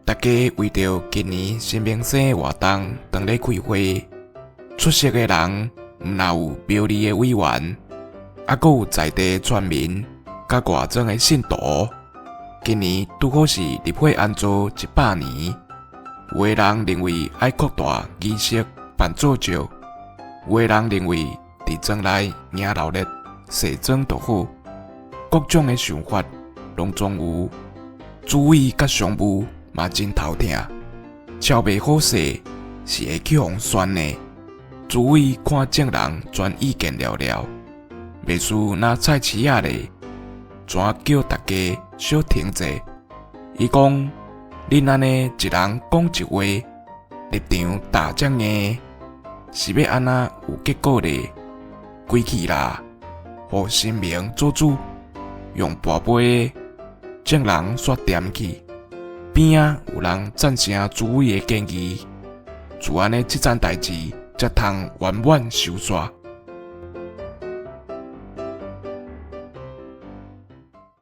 大家為著今年新明星活動當咧開會，出席的人毋若有廟裡的委員，猶閣有在地村民佮外庄的信徒。今年拄好是立會安做100年，有的人認為愛擴大儀式辦做少，有的人認為佇莊內迎鬧熱踅莊就好，各種的想法攏總有。主委佮常務嘛真頭疼，撨袂好勢是會去予酸的。主委看眾人全意見了了，袂輸若菜市仔咧，怎叫大家小停者？伊講：恁按呢一人講一話，立場打遮硬，是欲按怎有結果咧？歸去啦，予神明做主，用跋杯的，眾人煞恬去。邊仔有人贊成主委的建議，自按呢這棧代誌才通圓滿收煞。